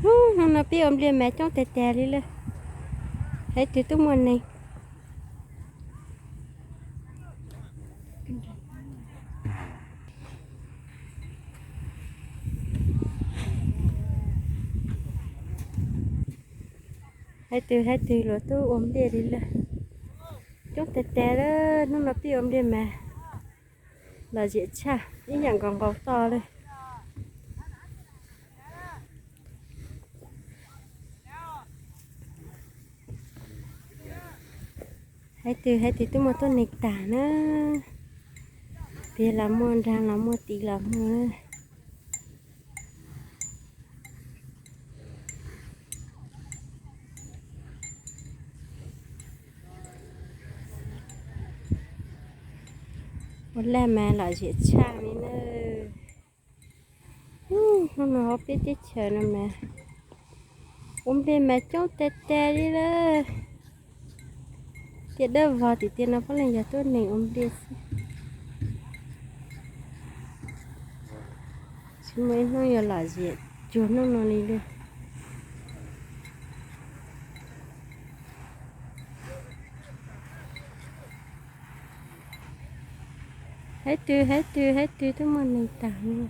Hnub no peb ua npliaj mas coob tag tag li lawm. Hais twg twb muaj neeg. Hais twg hais twg luag twb ua npliaj li lawm. Coob tag tag lawm, hnub no peb ua npliaj mas lom zem tshaj, ib yam nkaus nkaus toj li. Hais twg hais twg twb muaj tuab neeg tag na. Tiag los muaj, nrag los muaj, tiv los muaj. Ua laj mas lom zem tshaj li na. Hnub no hauv peb teb chaws no mas ua npliaj mas coob tag tag li lawm. Tiaj dawb vog tim tiaj no puav leej yog tuab neeg ua npliaj xwb. Tsis muaj ib hnub yuav lom zem cuag hnub no li lawm. Hais twg hais twg hais twg twb muaj neeg tag li.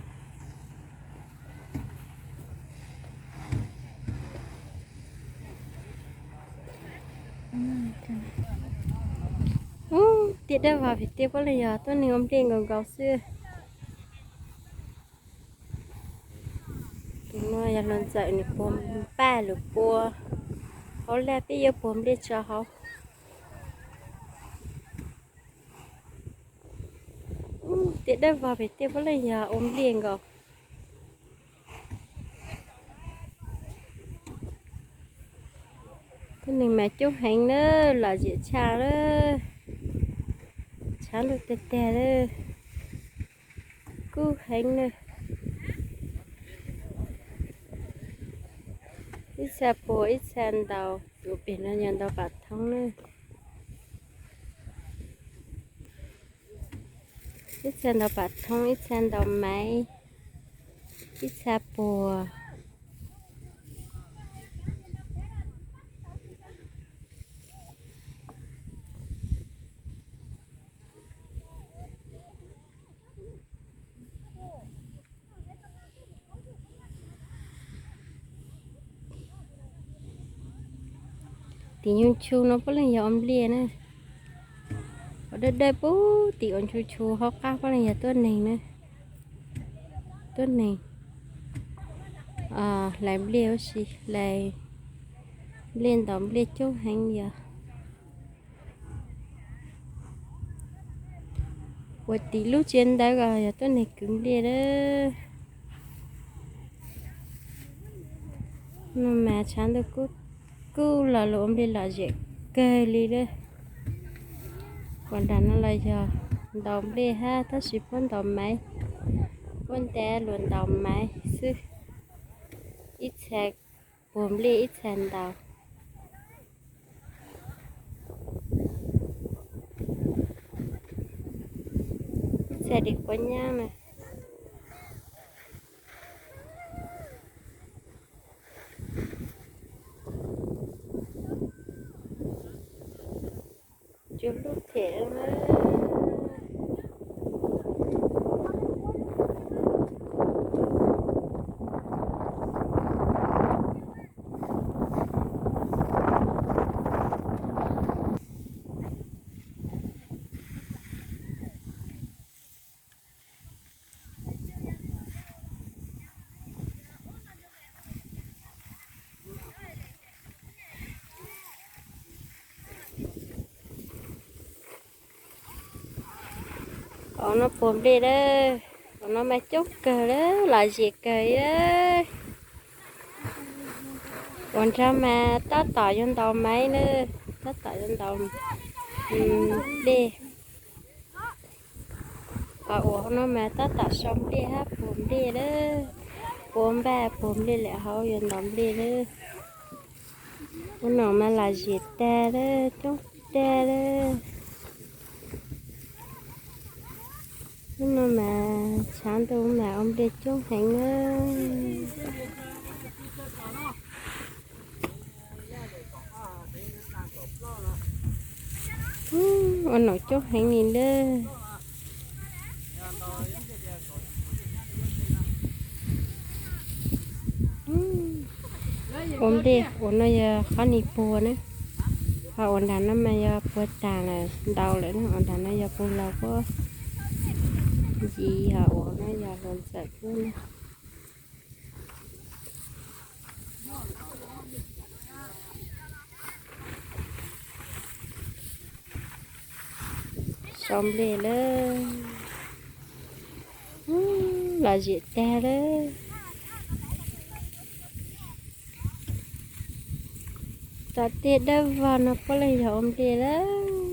Ub, tiaj dawb vog vim tiaj puav leej yog tuab neeg ua npliaj nkaus nkaus xwb. Tus no yog luag ntxawm nws puag npaj lwm pua. Hauv laj peb yuav puag npliaj tso hauv. Tiaj dawb vog pem tiaj puav leej yog ua npliaj nkaus. Tuab neeg mas coob heev na, lom zem tshaj lawm. Tshav ntuj tag tag lawm. Kub heev na. Ib txha puag ib txha ntaus, tus pem no yog ntaus pam thoob na. Ib txha ntaus pam thoob, ib txha ntaus maiv, ib txha puag. Tim nyuj tsu no puav leej yog ua npliaj na. Ua dawb dawb puag tim ua ntsu tsu hauv qab puav leej yog tuab neeg na. Tuab neeg hlais npliaj ua si, hlais npliaj ntaus npliaj coob heev yog. Ua tim lub tsev ntawd ko yog tuab neeg kwv npliaj lawm. No mas tshav ntuj kub kub los luag ua npliaj lom zem kawg li lawm. Ua nram no los yog ntaus npliaj hab tab sis puab ntaus maiv, puab ntaus luag ntaus maiv xwb. Ib txha puag npliaj ib txha ntaus. Ib txha di quav nyab na. Tsuas lub them na. Qhov no puag nplej lawm, qhov no mas coob kawg lawm, lom zem kawg li lawm. Uas nrog mas tab tom yuav ntaus maiv lawm, tab tom yuav ntaus nplej. Qhov uas no mas tab tom sau nplej hab puag nplej lawm, puag npaj puag nplej lawm hauv yuav ntaus nplej lawm. Ub no mas lom zem tag lawm, coob tag lawm. Ub no mas tshav ntuj mas ua nplej coob heev na. Ua nom coob heev li lawm. Ua nplej ua no yog qhov ni puag na, ho ua nram no mas yog puag tas lawm, ntau lawm na, ua nram no yog puag laus puag ntxiv, ho ua no yog hluas ntxawm puag na. Sau nplej lawm, los zem tag lawm. Tom tej dawb vog no puav leej yog ua nplej lawm.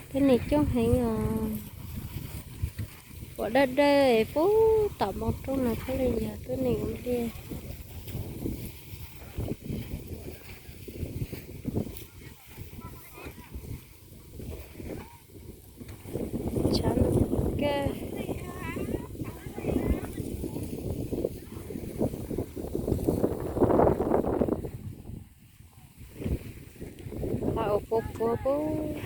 Tuab neeg coob heev os. Uas dawb dawb es puag tom npoo roob no puav leej yog tuab neeg ua nplej. Tshav ntuj kawg. Qhov uas puag puag puag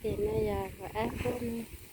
tim no yog Vaj Ab Qub no.